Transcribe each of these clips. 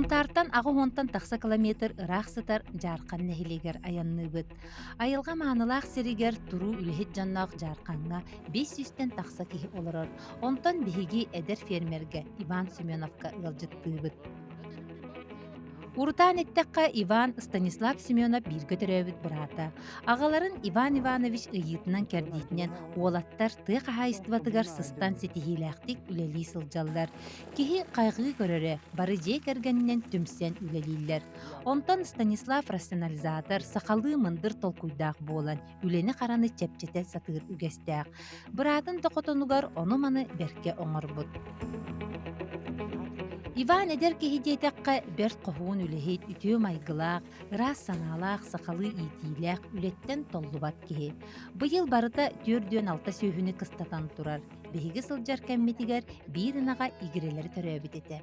Сунтаартан 80-тан тахса километр ыраах сытар Дьаархан нэһилиэгэр айанныыбыт. Айылҕа маанылаах сиригэр туруу үлэһит дьонноох Дьаархаҥҥа 500-тэн тахса киһи олорор. Онтон биһиги эдэр фермергэ Иван Семеновка ыалдьыттыыбыт. Урутаан эттэххэ, Иван Станислав Семенов бииргэ төрөөбүт быраата. Аҕаларын Иван Иванович ыйыытынан-кэрдиитинэн уолаттар тыа хаһаайыстыбатыгар сыстан ситиһиилээхтик үлэлии сылдьаллар. Киһи хайҕыы көрөрө, бары дьиэ кэргэнинэн түмсэн үлэлииллэр. Онтон Станислав рационализатор, сахалыы мындыр толкуйдаах буолан, үлэни-хараны чэпчэтэ сатыыр үгэстээх. Быраатын да хотонугар ону-маны бэркэ оҥорбут. Иван эдэр киһи диэтэххэ, бэрт хоһуун үлэһит, үтүө майгылаах, ыраас санаалаах, сахалыы иитиилээх, үлэттэн толлубат киһи. Быйыл барыта 46 сүөһүнү кыстатан турар. Биһиги сылдьар кэммитигэр биир ынаҕа игирэлэри төрөөбүт этэ.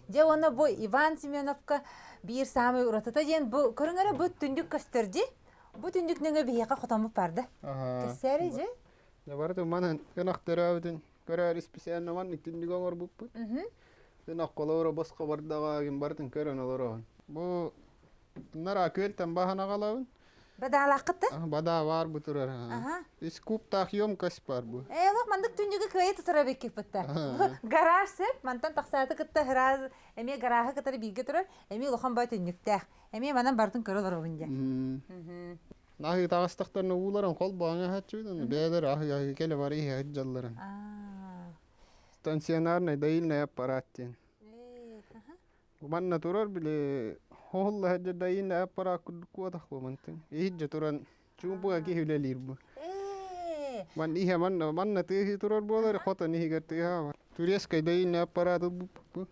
Дьэ уонна бу Иван Семеновка биир саамай уратыта диэн бу көрүҥ эрэ бу түндүк көстөр дии. Бу түндүк нөҥө биһиэхэ хотоммут баар да. Кэссээри дьэ. Дьэ барыта манан ынах төрөөбүтүн көрөөр исписээн маннык түннүк оҥорбуппут. Ынах холоро босхо бардаҕа барытын көрөн олороҕун. Бу Нара күөлтэн баһан аҕалабын. Бадаалааххыт да? Бадаа баар бу турар. Үс кубтаах емкость бар бу. Ээ, олох маннык түннүгү кыайа тутар эбиккиппит да. Гараж сөп, мантан тахсааты кытта ыраас, эмиэ гарааһы кытары бииргэ турар, эмиэ улахан бай түннүктээх. Эмиэ манан барытын көрө олоробун дьэ. Аһыы таҕыстахтарына ууларын холбоон аһааччыбыт, бэйэлэр аһыы-аһыы кэлэ бары иһэ сылдьалларын. Стационарный доильный аппарат диэн. Манна турар били хоһулла сылдьар да иинэ аппараат курдук куотах бу мантан. Иһирдьэ туран чуумпуга киһи үлэлиир бу. Ман иһэ манна манна тыаһыы турар буолар хотон иһигэр тыаһа бар. Турецкай да иинэ аппараат ылбыппыт.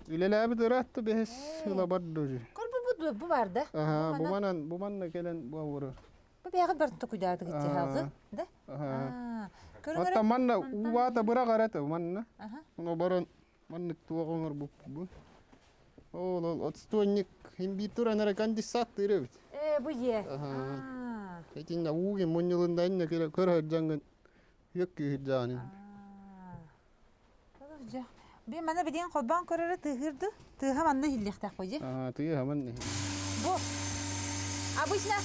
Үлэлээбит ыраатта бэһис ыла барда уже. Көр бу бу бар да. Аха, бу манан бу манна кэлэн бу олорор. Бу бэйэҕит барын токуйдаатыгыт дьаһалгы, да? Оттон манна ууба быраҕар этэ манна. Ону баран Маннык туох оҥорбуппун. Ол ол отстойник имбиир туран эрэ конденсаттыыр эбит. Ээ бу дьиэ. Итиннэ уугин мунньулунда иннэ көрө сылдьаҥҥын үөк күүһүрдэҕинин. Дьэ. Би мана билигин холбоон көрөрө тыаһыыр ду? Тыаһа манна иһиллиэхтээх буо дьи. Тыаһа манна Бу обычно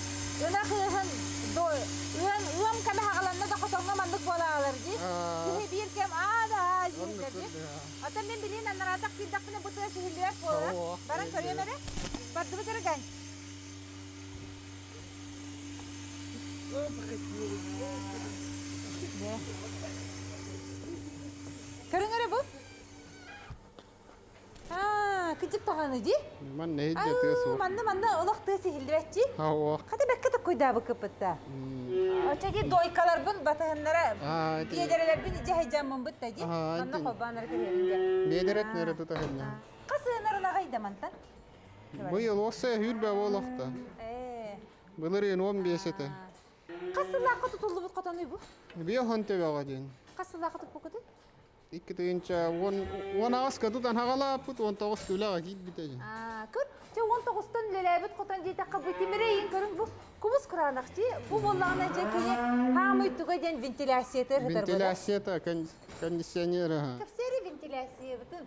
ынах ыаһын ыан ыам кэмэ хаҕаланна да хотоҥҥо маннык буолаалар дии. Киһи биир кэм аа да аа дииллэр дии. Оттон мин билигин аннараатах киирдэхпинэ бу тыас иһиллибэт буолара. Баран көрүөм эрэ. Бардыбыт эрэ гань. Көрүҥ эрэ бу. Аа, кыдьык даҕаны дии. Манна иһирдьэ тыа суох. Манна манна олох тыас иһиллибэт дии. Суох. Хата бэккэ токкуйдаабыккыппыт да. Оччо дии дойкаларбын батыһыннара биэдэрэлэрбин дьэ сылдьаммын да дии. Манна холбоон эрэ кэһиэбин дии. Биэдэрет нөрө тута сылдьан. Хас ыанарын аҕай да мантан? Быйыл уосса сүүрбэ буолуохта. Былырыын 15 этэ. Хас сыллаахха тутуллубут хотонуй бу? Биохон төбөҕө диэн. Хас сыллаахха туппуккутуй? 2018-ка тутан хаҕалааппыт, 19 үлэҕэ киирбитэ дьин. Көр, дьэ 19-тан үлэлээбит хотон диэтэххэ бу тимири ыйын көрүҥ бу кубус кураанах дии. Бу буоллаҕына дьэ кини хаамый туга диэн вентиляцията ыһытар Вентиляцията, кондиционер. Кэпсээри вентиляциябытын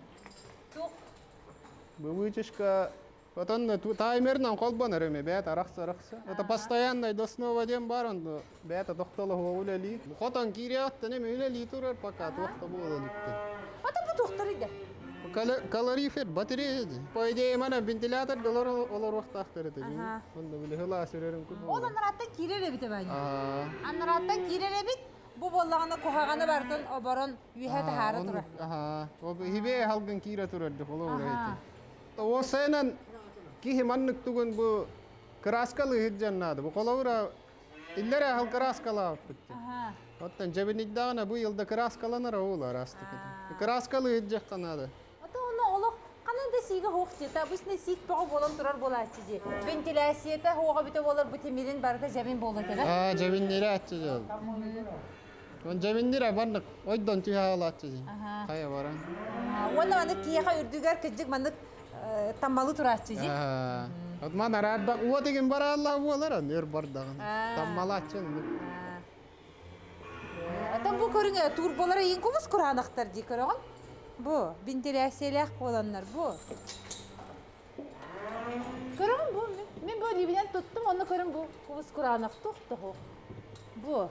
туох Бу вытяжка Потом таймерынан холбонор эми бэйэтэ арахса-арахса. Это постоянный до снова диэн бар онно бэйэтэ тохтолоһуо үлэлии. Хотон киириэҕиттэн эми үлэлии турар пока туох да буола иликтин. Ата бу туохтарый да? Калорифер, батарея дии. По идее мана вентилятор долор олоруохтаахтар этэ. Онно били хылаас үрэрин курдук. Ол анараттан киирэр эбит эбэни. Анараттан киирэр эбит. Бу буоллаҕына куһаҕаны барытын оборон үөһэ таһаара турар. Аха. Ол хибе халгын киирэ турар дьэ холобура ити. Уопсайынан киһи маннык тугун бу кырааскалыы сылдьан наада. Бу холобура иллэрээ сыл кырааскалаабыппыт дии. Оттон дьэбинийдэҕинэ бу йылда кырааскаланар ол араастык. Кырааскалыы сылдьыахха наада. Ото ону олох ханан да сиигэ суох дии. Обычно сиик бөҕө буолан турар буолааччы дии. Вентиляцията суоҕа бүтэ буолар бу тимирин барыта дьэбин буолла этэ. Аа, дьэбиннирээччи дьол. Он дьэбиннирэ маннык ойдон түһэ хаалааччы дии. Хайа баран. Уонна маннык киһиэхэ үрдүгэр кырдьык маннык таммалы турааччы дии. От ман араардах уот игин барааллаах буолар ан өр бардаҕын. Таммалааччы оннук. Оттон бу көрүҥ турбалара иин кумус кураанахтар дии көрөҕүн. Бу, бинтирээссийэлээх буоланнар бу. Көрөҕүн бу, мин бу илиибинэн туттум, онно көрөн бу кубус кураанах туох тоһу. Бу.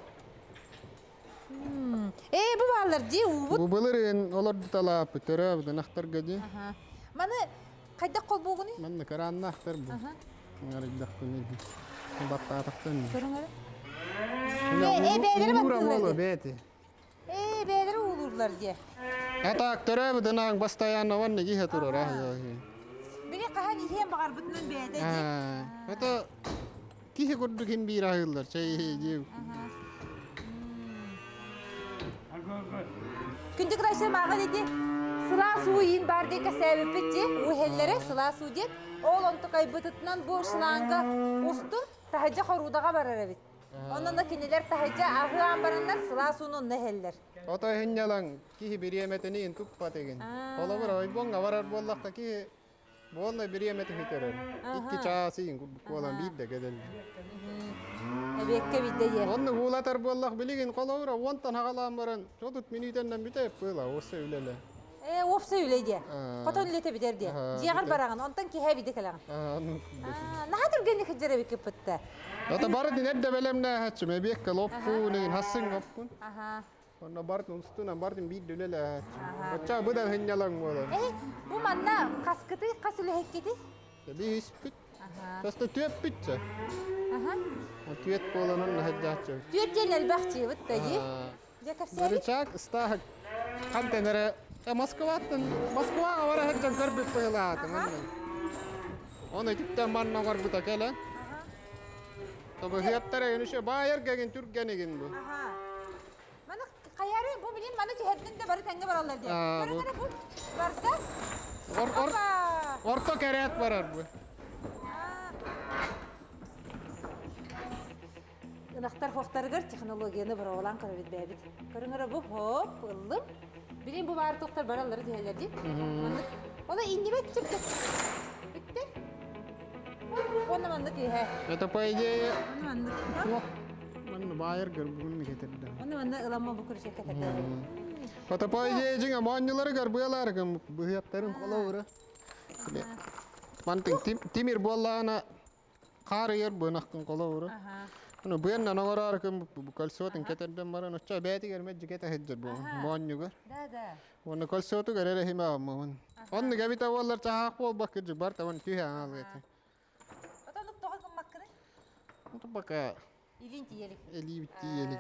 Ээ, бу бааллар дии, уубут. Бу былырыын олордуталааппыт, төрөөбүт ынахтарга дии. Маны хайдах холбуугунуй? Манна кырааннаахтар бу. Арыйдахпын баттаатахтан. Көрүҥ эрэ. Ээ, бэйэлэрэ баттыыллар дии. Бэйэти. Ээ, бэйэлэрэ уулууллар дии. Атаак төрөөбүт ынаҕыҥ бастайаан уонна иһэ турар. Били хаһан иһиэн баҕарбытынан бэйэтэ дии. Это киһи курдук иһин биир аһыыллар, чэй дии. Күндү кытайсыр мааҕын ити сылаас уу иин баар диэн кэсээбиппит дии, уу иһэллэрэ сылаас уу диэн. Ол онтукайбытытынан бу шланга устун таһырдьа хоруудаҕа барар эбит. Онон кинилэр таһырдьа аһыаан бараннар сылаас ууну онно иһэллэр. Ото иһинньалаҥ киһи бириэмэтин туппат игин. Холобур, ойбоҥҥо барар буоллахха киһи буолла бириэмэтин сүтэрэр. Икки чаас иин курдук буолан биирдэ кэлэллэр. Эбиэккэ биирдэ диэ. Оннук уулатар буоллах билигин холобура уонтан хагалаан баран сотут мүнүүтэннэн бүтэ быыла уопсай үлэлэ. Ээ, уопсай үлэ диэ. Хотон үлэтэ бүтэр диэ. Дьиэҕэр бараҕын, онтон киһэ биде кэлэҕин. Наһаа түргэнник сылдьар эбиккиппит Ата бары эрдэ бэлэмнээһэччим эбиэккэ лоппуун игин хассыҥ оппун. Онно бартын устунан бартын биирдэ үлэлээһэччим. Оччо быдан сынньалаҥ буолар. Э, бу манна хаскыты хас үлэһиккити? Биһиспит. Таста түөппүтчэ. Түөт буолан онно сылдьааччы. Түөт диэн элбэх дьиэбит да дии. Дьэ кэпсээбит. Рычаг ыстаах хантан эрэ Москваттан Москваҕа бара сылдьан көрбүт быһыылаатым. Оны ититтэн манна оҥорбута кэлэн. Тобыһыаттар эгин үчү баайар гэгин түргэн эгин бу. Маны хайары бу билин маны түһэрдин да бары тэҥҥэ бараллар диэн. Көрүҥ эрэ бу барда. Орто кэрээт барар бу. Ынахтар хуохтарыгар технологияны боруобалаан көрөбүт бэйэбит. Көрүҥ эрэ бу хоп ыллым. Билин бу баар туохтар бараллары түһэллэр дии. Маннык. Ону иннибэт чыпчык. Бүттэ. Уонна маннык иһэ. Это по идее Уонна маннык. Туох манна баайар гөрбүгүн кетердэ. Уонна манна ыламма бу күрүчэк кетердэ. Это по идее дьиҥэ моонньуларыгар быалаарыгын быһыаптарын холобура. Мантыҥ тимир буоллаҕына хаар ыйар быанахтын холобура. Ону быаннан оҥороору кольцотун кэтэрдэн баран оччо бэйэтигэр мэлдьи кэтэ сылдьар бу моонньугар. Да, да. Уонна кольцотугар эрэ иһимэҕим Оннук эбитэ буоллар чаһаах буолбакка бар табан түһэ аалыа этэ. Отоннук тоҕо гыммаккыный? Пока Илин тиийэлик. Илиибит тиийэлик.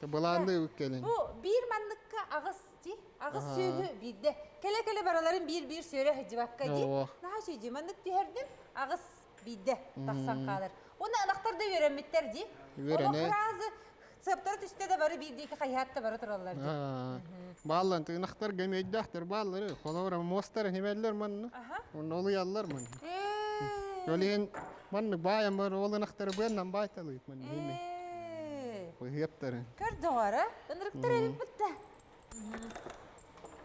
Былаанныы кэлин. Бу биир манныкка аҕыс ти аҕыс сүөһү биирдэ. Кэлэ-кэлэ бараларын биир-биир сүөрэ сылдьыбакка дии. Наһаа үчүгэй маннык түһэрдим аҕыс биирдэ тахсан хаалар. Уонна ынахтар да үөрэммиттэр дии. Үөрэнэ. Олох разы сыаптара түстэ да бары биирдии хайаат да бары тураллар дии. Бааллан тыынахтар гэмиэйдээхтэр бааллары. Холобура муостар химэллэр манна. Онно олуйаллар манна. Ол иһин маннык баайан бар ол ынахтары быаннан баайталыыт манна химе. Быһыаптары. Көр доҕор, ынырыктар эбит бытта.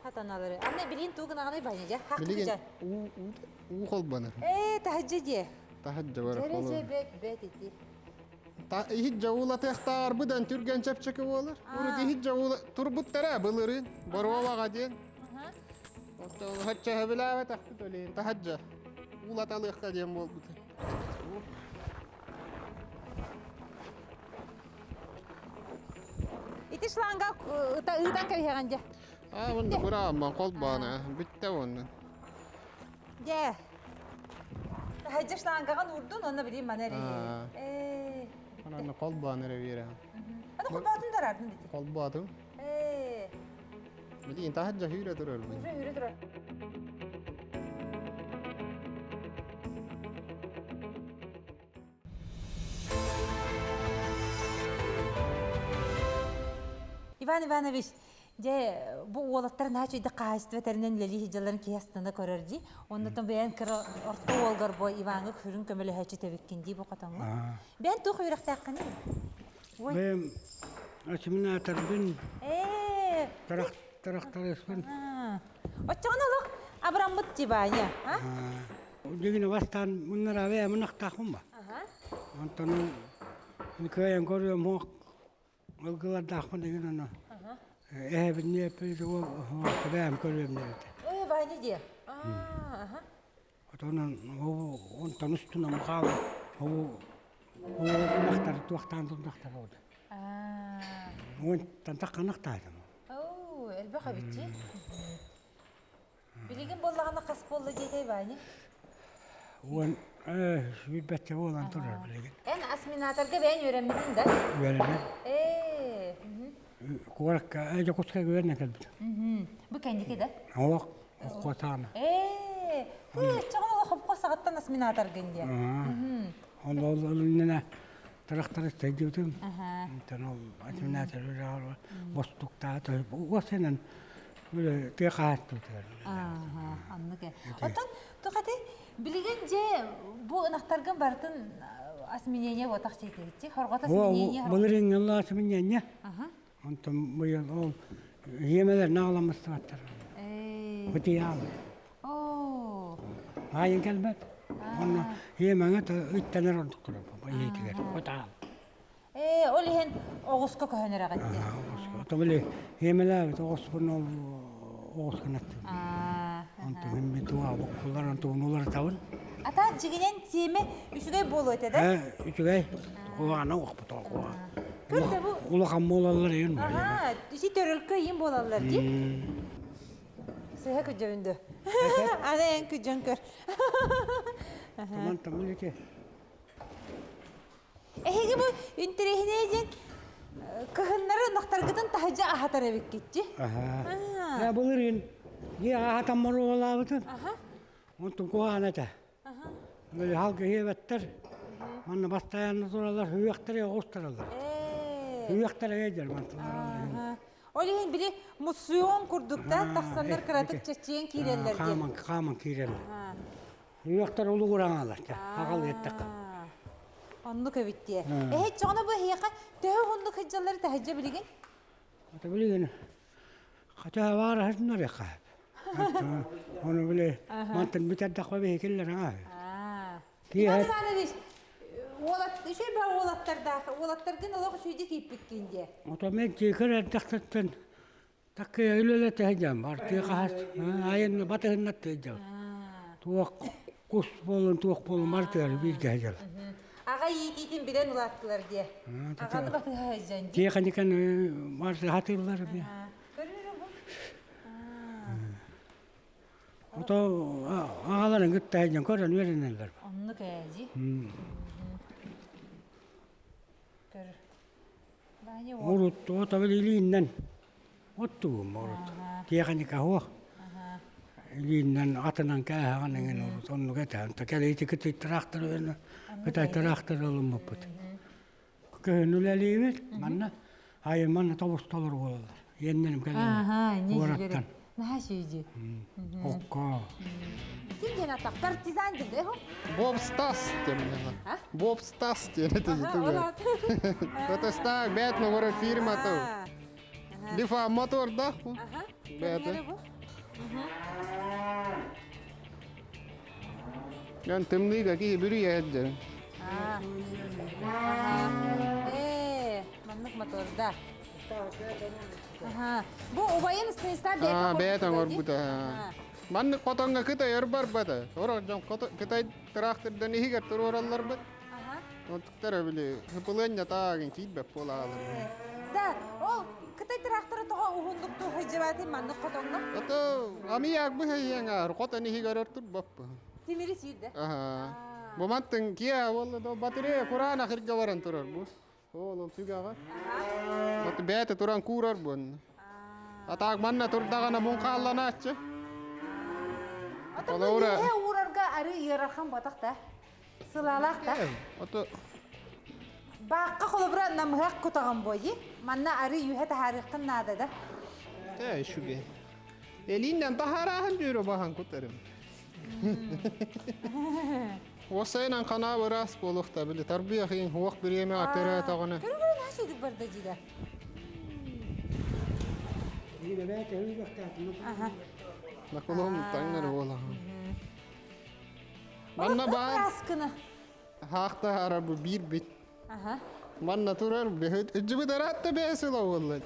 Хатаналары. Анна билин туу гынаҕанай баня дьэ. Билигин уу уу холбонор. Ээ, таһыдьа дьиэ. Таһыдьа бар холбонор. Дьэ бэт бэт ити. Та иһит дьуулатыахтаар быдан түргэн чэпчэки буолар. Урут иһит дьуула турбуттара былырыын боруобаҕа диэн. Оттон хачча сөбүлээбэтэхпит олейин таһыдьа уулаталыахха диэн буолбута. Ити шланга ыытан кэбиһэҕин дьэ. Аа, онно быраамман холбоона бүттэ онно. Дьэ. Таһыдьа шлангаҕын уурдун, онно билим маны эрэ. Ээ. Онно холбоон эрэ биэрэҕин. Аны холбоотун дарардын ити. Холбоотум. Ээ. Билигин таһырдьа сүүрэ турар бу. Уже сүүрэ турар. Иван Иванович, дьэ бу уолаттар наһаа үчүгэйдик хаһаайыстыба тэринэн үлэлии сылдьалларын киһи астына көрөр дии. Оннуттан бэйэн кыра орто уолгар бу Иваҥҥа күрүн көмөлөһөөччү тэбиккин дии бу хотоҥҥо. Бэйэн туох үөрэхтээххиний? Ой. Бэйэм осеменаторбын, Ээ. тракториспын. Оччоҕуна олох абыраммыт дии Ваня, а? Дигини бастаан муннара бэйэ мунахтаахпын ба. Онтон кыайан көрүөм хуох ылгылардаахпын деген ону. Эһэбин бэйэм көрүөм диэбитэ. Э, Ваня диэ. Аха. Отонон онтон устунан хаалан ол ынахтар туохтаан турдахтар ол. Уонтан тахханахтаатым. Оо, элбэх эбитчи. Билигин буоллаҕына хас буолла диэтэй Ваня? Уон сүүрбэччэ буолан турар билигин. Эн осеменаторга бэйэн үөрэммитин да? Үөрэнэр. Ээ. Куоракка Дьокуускайга үөрэнэ кэлбитим. Бу кэнники да? Оох, оккотаана. Ээ, кыыччаҕын олох хоппо саҕаттан осеменаторгын диэ. Ол ол иннинэ тракторы сылдьыбытым. Онтон ол осеменатор үрэҕэр бостуктаата. Уосанан тыа хаһааттыбытыгар. Оннук ээ. Оттон тухати билигин дьэ бу ынахтаргын барытын осеменение буотах чийтибитчи. Хорҕото осеменение. Былырыыҥҥы осеменение. Онтон быйыл ол иэмэлэр наҕаламмыстыбаттар. Бытыйаалы. Аайын кэлбэт. Онно иэмэҥэ ыттанар ордук турар иһитигэр. Отаал. Ээ, ол иһин оҕуска көһөн эрэҕит дии. Оҕуска. Били иэмэлээбит оҕуспун ол оҕуска наттым. Онтон мин бит туга боккулар онтон уларытабын. Ата дьигинэн тиэмэ үчүгэй буолуо этэ да? Ээ, үчүгэй. Куһаҕана уохпут куһаҕан. Улахан буолаллар иин Аха, ити төрөлкө иин буолаллар дии. Сыһа күдьөбүн дөө. Аны эн күдьөн көр. Туман тамыл ити. Эһиги бу интэриэһинэй диэн кыһыннары ынахтаргытын таһырдьа аһатар эбиккитчи. Аха. Я былырыын не аһатаммар уолаабытын. Онтун куһаҕан этэ. Халга иэбэттэр. Манна бастайаанна тураллар, үөхтэрэ оҕустараллар. Үөхтэрэ эдэр мантылар. Ол иһин били муссуон курдук да тахсаннар кыратык чэччиэн киирэллэр диэн. Хааман хааман киирэллэр. Үөхтэр улугураҥалар, аҕал иэттэххэ. Оннук эбит диэ. Эһэ чоҕоно бу эһиэхэ төһө уһуннук сылдьаллар таһырдьа билигин? Ата билигин Хотя баар аһытыннар Ону били мантан бүтэрдэххэ биһикиллэр аа. Иван Иванович, уолат үчүгэй баа уолаттардаах, уолаттаргын олох үчүгэйдик ииппиккин диэ. Ото мен тиэкэр эрдэхтэттэн таккыйа үлэлэтэ сылдьан бар тыа айын батыһыннар тыйдьал. Туох кус буолун туох буолун бар тыар бииргэ сылдьал. Аҕа иитиитин билэн улааттылар диэ. Аҕаны батыһа сылдьан дии. Тиэхиньикэн бар хатыыллар бия. Ото аҕаларын кытта сылдьан көрөн үөрэнэллэр. Оннук ээ дии. Көр. Урут ото илииннэн оттугум урут. Тиэхиньикэ суох. Илииннэн атынан кээһэҕин эҥин урут оннук этэ. Онто кэлиити кытай трактор кытай трактор ылыммыппыт. Кыһын үлэлиибит манна айын манна тобус толору буолаллар. Иэннэрим кэлэн куораттан. Наһаа сүйдүү. Окко. Ким диэн атах? Партизан диэн да Боб Стас диэн. Боб Стас диэн это Это стак бэт ногоро фирма то. Лифа мотор да. Бэт. Ян тымныыга киһи бүрүйэ Ээ, маннык моторда. Бу убайын Станислав бэйэтэ бэйэтэ оҥорбута. Маннык хотоҥҥо Кытай өр барбата. Сорох дьон Кытай трактордан иһигэр туруоралларбыт. Онтуктара били хыпылыанньа таагын киирбэт буолаалар. Да, ол Кытай трактора тоҕо уһуннук туһайдьыбатын маннык хотоҥҥо? Ото амияк быһайыаҥар хотон иһигэр өр турбаппын. Тимири сиирдэ. Аха. Бу мантын киэ буолла до батарея кураанах иргэ баран турар бу. Ол ол сүгэҕэ. Вот бэйэтэ туран куурар буон. Атаак манна турдаҕына муҥхаалланааччы. Ото бу үөһэ уурарга ары ыарахан батах да. Сылаалаах да. Ото Баахха холобура намыһах кутаҕын буойи. Манна ары үөһэ таһаарыаххын наада да. Ээ үчүгэй. Элииннэн таһаарааһын дүүрө баһан кутарым. Уосайынан ханаа ыраас буолуохта били тарбыйах иин хуох бириэмэ төрөөтөҕүнэ. Көрүгүрүн аһыйдык барда дьида. Наколом таҥнары буолаҕын. Манна баар хаахта арабы биир бит. Манна турар бөһүт үддьүбүт араатта бэйэ сыла буолла.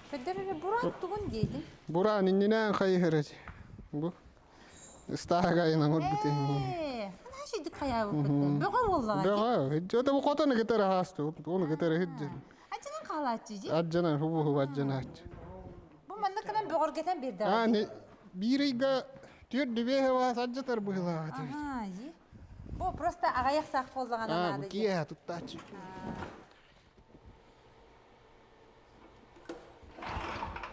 Көрдөр буран тугун диэтин? Буран иннинэн хайыһар Бу ыстаагайын оҥорбут Ээ, ханаа шийдик хайаабыппыт. Бөҕө буоллаҕа. Бөҕө. Жото бу хотону кытары хаасту. Ону кытары хиджин. Ачынан хаалааччы дии. Аджанан хубу хубу аджанааччы. Бу маннык гынан бөҕөргөтөн биэрдэҕэ. Аа, биир ыйга түөрт дүбиэһэ баас аджатар быһылааҕа. Аhaa, дии. Бу просто аҕайах саах буоллаҕына Аа, наада. бу киэһэ туттааччы.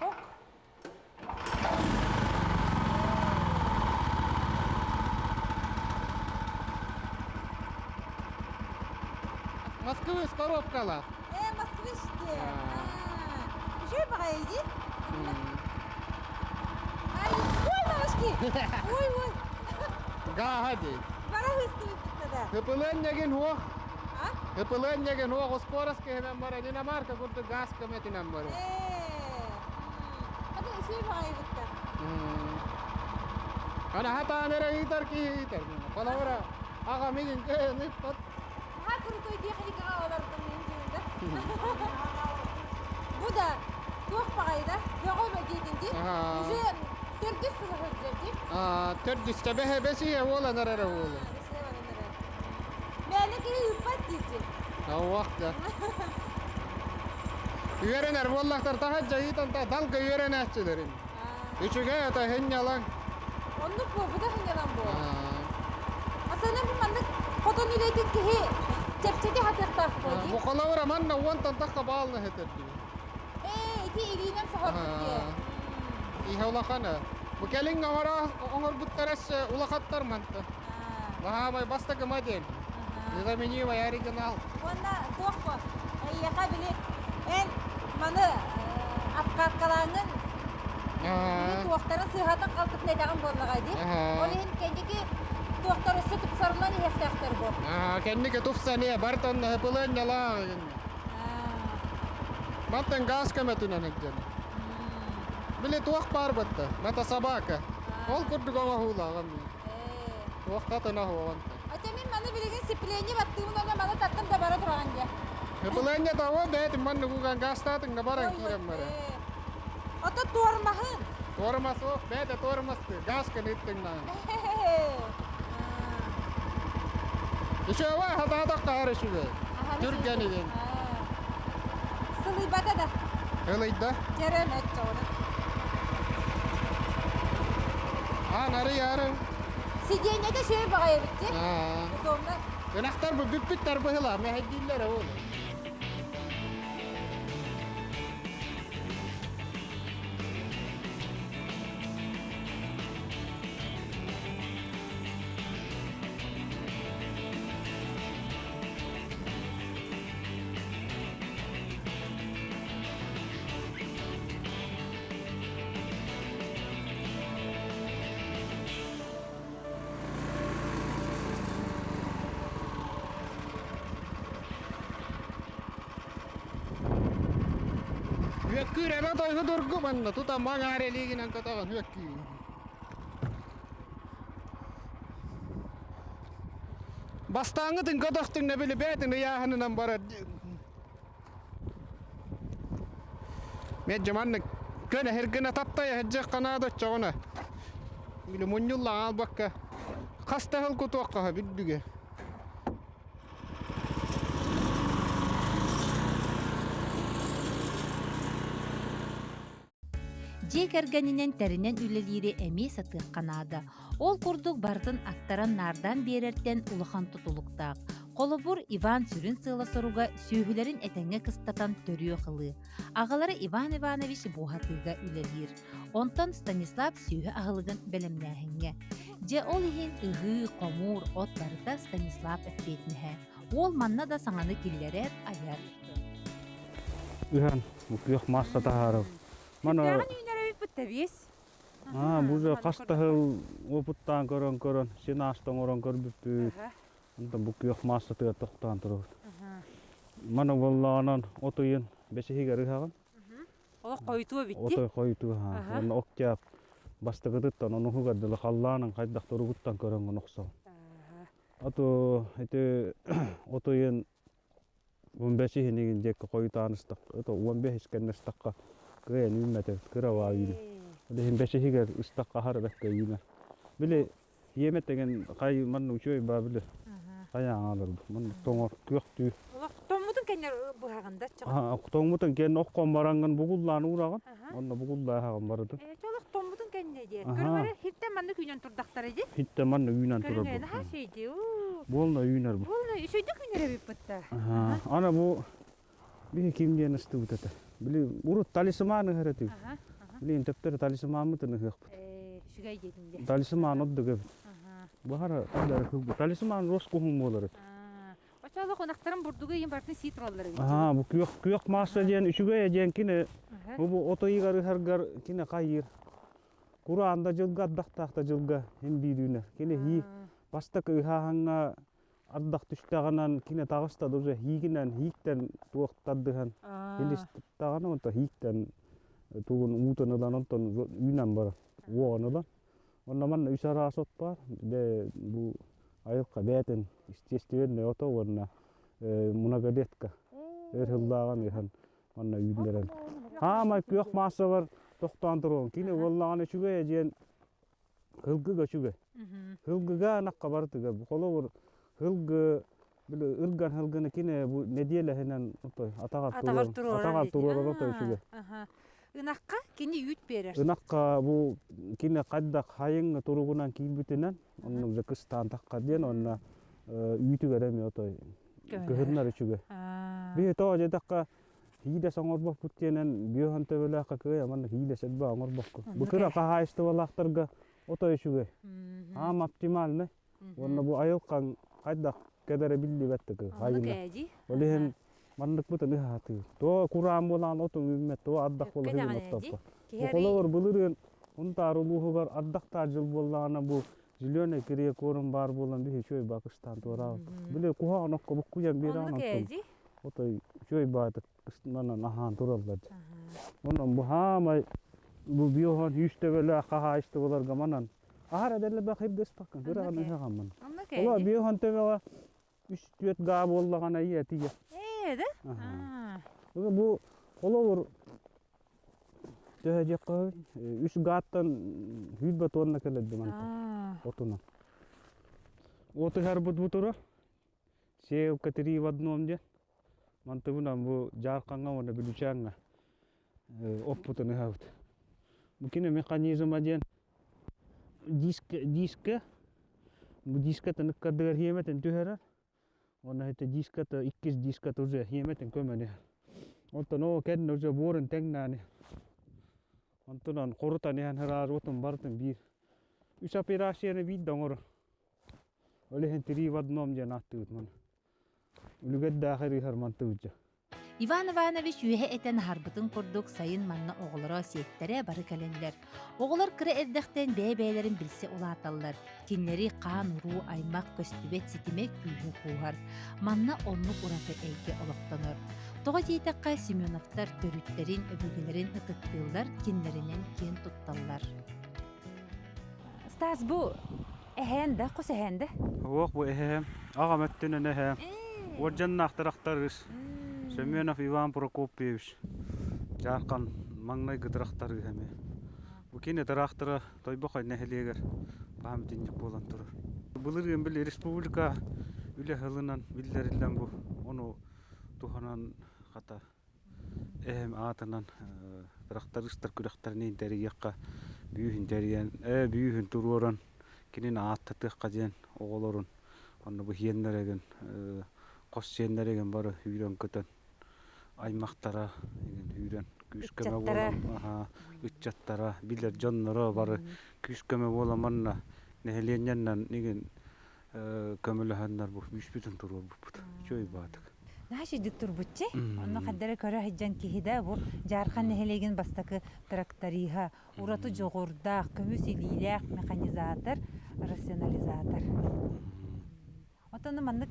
Ок. Москвы с коробкалаах. Э, москвич дии. Үчүгэй баҕайы дии. Ай, ой, мамашки! Ой, ой. Гааһа дии. Бара хыстыбыт да. Хыпылыан хуох. А? Хыпылыан хуох оскорос кэһэнэн бара Динамарка курдук газ көмөтүнэн бара. Э. Ата үчүгэй баҕайы бытта. Ана хатаан эрэ ыытар киһи ыытар. Холобура, аҕа мигин кыһын ыыппат. Наһаа крутой техникаҕа олордум мин дьиҥдэ. Бу да туох баҕайы да бөҕө диэтин дии. Уже төрдүс сыл сылдьар дии. Төрдүс тэбэһэ бэсиһэ буолан эрэрэ буолар. Мээнэ киһи ыыппат диэчи. Ауах да. Үөрэнэр буоллахтар таһаджа ыытан та далга үөрэнээччилэрин. Үчүгэй ата хиннялаҥ. Оннук буо, бу да хиннялаҥ буо. Асана бу маннык хотон үлэтин киһи чэпчэки хатыахтаах буо дии. Бу холобура манна уонтан тахха баална хэтэр дии. Ээ, ити илиинэн соһорбут дии. Иһэ улахана. Бу кэлин оҥорбуттар өссө улахаттар манта. Лаһаамай бастакы модель. Незаменимый оригинал. Уонна туох бу? Эйиэхэ били эн маны апкааккалааҥҥын туохтарын сыыһатын халтытын этэҕин буоллаҕа дии. Ол иһин кэнники туохтар өссө тупсарыллан иһиэхтээхтэр бу. Кэнники тупсан иһэ бартан пылыанньалаах. Мантан газ көмөтүнэн илдьэн. Били туох баар батта? Мата собака. Ол курдук оҥоһуулааҕым. Туохтатына оһуоҕун. Ате мин маны билигин сцепление баттыыбын уонна маны таттым да бара тураҕын дьэ. Сцепление того бэйэтин маннык уган гаастаатыҥ да баран киирэн бара. Ото туормаһын. Туормас суох, бэйэтэ туормасты, гааска ыттыҥ наан. Үчүгэй хатаатах таһар үчүгэй. Түргэнигин. Сылыйбата да. Ылыйда. Дьэрэн өттөҕүнэ. Аан арый-ары. Сидиэнньэтэ үчүгэй баҕайы эбит дии. Удобно. Ынахтар бу бүппүттэр быһыла, мэһэйдииллэр ол. Үөккүүр эбэ тойгу тургу манна тута маҥаар элиигинэн көтөҕөн үөккүүр. Бастааҥҥытын көтөхтүҥ били бээтин ыйааһынынан барар. Мен маннык көнө хиргына таптайа сылдьыах ханаада оччоҕуна били мунньулла аалбакка хас да сыл кутуохха бүддүгэ. Дьиэ кэргэнинэн тэринэн үлэлиири эмиэ сатыахха наада. Ол курдук барытын аттаран наардаан биэрэртэн улахан тутулуктаах. Холобур, Иван сүрүн сыала-соруга сүөһүлэрин этэҥҥэ кыстатан төрүөх ылыы. Аҕалара Иван Иванович буоһатыыга үлэлиир. Онтон Станислав сүөһү аһылыгын бэлэмнээһиҥҥэ. Дьэ ол иһин ыһыы, хомуур, от барыта Станислав эппиэтинэһэ. Уол манна да саҥаны киллэрэр, айар. Ыһан, күөх маасса таһаарар. Мана Сүрдээҕин үүнэр эбиппит тэбиэс. Аа, бу же хас да сыл опыттаан көрөн-көрөн, син ааста оҥорон көрбүппүт. Онтон бу күөх маассатыгар тохтоон турабыт. Мана буоллаҕынан от ыйын бэсиһигэр ыһаҕын. Олох хойутуо эбит дии. Отой хойутуо аһаа. Уонна октябрь бастакытыттан онуһугар дылы халлаанын хайдах туругуттан көрөҥҥүн охсоҕун. Ато ити от ыйын 15 иһинигин диэки хойутаан ыстахха, 15 кэннэ ыстахха. Кыайан үүммэт эбит, кыра баа үүнэр. Ол иһин бэсиһигэр ыстахха аһара бэккэ үүнэр. Били Иэмэ тэгэн хай манна үчүгэй баа били хайаан аалар бу манна тоҥор күөхтүү. Олох тоҥмутун кэннэ быһаҕын да чаҕын. Тоҥмутун кэннэ оххон бараҥҥын бугуллаан уураҕын. Онно бугуллааһаҕын барытын. Олох тоҥмутун кэннэ диэ. Көрүҥ эрэ хиттэн маннык үүнэн турдахтара дии. Хиттэн манна үүнэн турар бу. Наһаа үчүгэй Буолна үүнэр бу. Буолна үчүгэйдик үүнэр эбиппит да. Ана бу биһи ким диэн ыстыбыт этэ. Били урут талисман ыһар этибит. Билигин төптөрү талисмаммытын ыһыахпыт. Үчүгэй диэтин дии. Талисман ордук эбит. Баһара талисман рос куһун буолар эт. Очолох ынахтарын бурдугу иин бартын сии тураллар эбит. Аха, бу күөх күөх маасса диэн үчүгэй диэн кини бу от ыйыгар ыһаргар кини хайыыр. Кураан да дьылга ардахтаах да дьылга ин биир үүнэр. Кини хии бастакы ыһааһыҥҥа ардах түстэҕинэн кини таҕыста да уже хиигинэн хииктэн туох тардыһан илистаҕына онто хииктэн тугун уутун ылан онтон үүнэн барар уоҕун ылан онно манна үс араас от баар бээ бу айылҕа бээтин естественный ото уонна многолетка өр сыллааҕын ыһан манна үүннэрэн хаамай күөх маассабар тохтоон туруон кини уоллаҕына үчүгэй диэн Һылгыга үчүгэй. Һылгыга ынахха барытыгар холобур һылгы били ырган һылгыны кини бу нэдиэлэһинэн отой атаҕар Атаҕар туруорар атаҕар дии. туруорар отой үчүгэй. Ынахха кини үүт биэрэр. Ынахха бу кини хайдах хайыҥҥа туругунан киирбитинэн онно уже кыстаан таххар диэн онно үүтүгэр эмиэ отой кыһыннар үчүгэй. Биһи тоҕо диэтэххэ Хиилэс оҥорбоппут диэнэн бүөһөн төбөлөөххө кыайа манна хиилэс элбэх оҥорбокко. Бу кыра хаһаайыстыбалаахтарга отой үчүгэй. Аам оптимальный. Уонна бу айылҕаҥ хайдах кэдэрэ биллибэт да хайына. Ол иһин манныкпытын ыһаатыы. То кураан буолаан отун үүммэт, то ардах буола үүммэт оттоппо. Бу холобур былырыын Унтаар улууһугар ардахтаах дьыл буоллаҕына бу зеленый кирия куорун баар буолан биһи үчүгэй бакыстаан туораабыт. Били куһаҕан окко буккуйан биэрэҕин оттон Отой үчүгэй баайдык манан аһаан тураллар. Онон бу хаамай бу биоһон үс төбөлөөх хаһаайыстыбаларга манан аһар эдэллэбэх ирдэспаккын кыраҕын ыһаҕаммын. Ола биоһон төбөҕө үс түөрт гаа буоллаҕына ийэ тиийэ. Ээ да? Бу холобур төһө диэххэ үс гааттан сүүрбэ тонна кэлэрдим мантан отунан. Отуһарбыт бу турар. Сеялка три в одном диэн. Мантыбынан бу Дьаархаҥҥа уонна Бүлүүчээҥҥэ оппутун ыһабыт. Бу кини механизма диэн диск дискэ бу дискатын ыккардыгар хиэмэтин түһэрэр. Уонна это диската иккис диската уже хиэмэтин көмөн иһэр. Онтон оо кэннэ уже буорун тэҥнээн иһэр. Онтунан хорутан иһэн ыраас отун барытын биир үс операцияны биирдэ оҥорор. Ол иһин три в одном диэн ааттыыбыт маны. Үлүгэрдээх ырыыһар мантыбыт дьэ. Иван Иванович үөһэ этэн аһарбытын курдук сайын манна оҕолоро, сиэттэрэ бары кэлэллэр. Оҕолор кыра эрдэхтэн бэйэ-бэйэлэрин билсэ улааталлар. Кинилэри хаан-уруу аймах көстүбэт ситимэ күүһү кууһар. Манна оннук ураты эйгэ олохтонор. Тоҕо диэтэххэ, Семеновтар төрүттэрин, өбүгэлэрин ытыктыыллар, кинилэринэн киэн тутталлар. Стас, бу эһээн да, хос эһээн да? Уох, бу эһээм. Аҕам өттүнэн эһээм. Уордьаннаахтарахтарыс. Семенов Иван Прокопьевич. Дьаархан маҥнайгы тырахтарыы эмиэ. Бу кини тыраахтара Тойбохой нэһилиэгэр памятник буолан турар. Былырыын били республика үлэ сылынан биллэриллэн бу ону туһанан хата Эһэм аатынан тырахтарыыстар күрэхтэрин тэрийиэххэ, бүүһүн тэрийэн, бүүһүн туруоран кинини ааттатыахха диэн оҕолорун онно бу сиэннэригин, хос сиэннэригин бары үүрэн-көтөн аймахтара игин үүрэн күүс-көмө буолан ыччаттара, билэр дьонноро бары күүс-көмө буолан манна нэһилиэнньэннэн игин көмөлөһөннөр бу күүспүтүн туруорбуппут. Үчүгэй баатык. Наһаа үчүгдүк турбутчи. Онно хаддара көрө сылдьан киһи да бу Дьаархан нэһилиэгин бастакы тракториһа, ураты дьоҕурдаах, көмүс илиилээх механизатор, рационализатор. Оттон маннык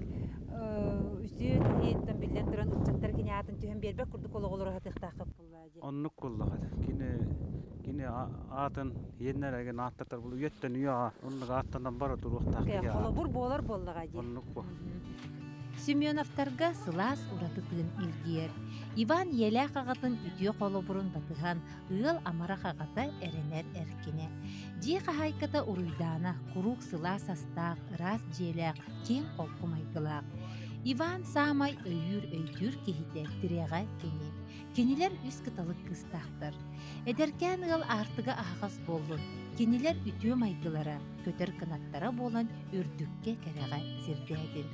үтүө киһиттэн биллэн туран ыччаттар кини аатын түһэн биэрбэт курдук олоҕолоро сатыахтааххыт буоллаа дии. Оннук буоллаҕа. Кини кини аатын иэннэрэгин ааттатар бул үйэттэн үйэҕэ оннук ааттанан бара туруохтаах киһи. Холобур буолар буоллаҕа дии. Оннук бу. Семеновтарга сылаас ураты тыын илгийэр. Иван ийэлээх аҕатын үтүө холобурун батыһан, ыал амарах аҕата эрэнэр эркинэ. Дьиэ хаһаайката Уруйдаана куруук сылаас астаах, ыраас дьиэлээх, киэҥ-холку майгылаах. Иван саамай өйүүр-өйдүүр киһитэ, тирэҕэ кини. Кинилэр үс кыталык кыыстаахтар. Эдэркээн ыал аартыга аһаҕас буоллун, кинилэр үтүө майгылара, көтөр кынаттара буолан үрдүккэ кэрэҕэ сирдээтин.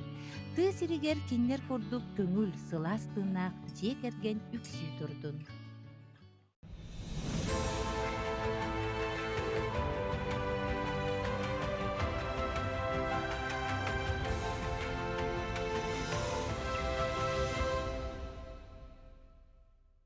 Тыа сиригэр кинилэр курдук көҥүл, сылаас тыыннаах дьиэ кэргэн үксүү турдун.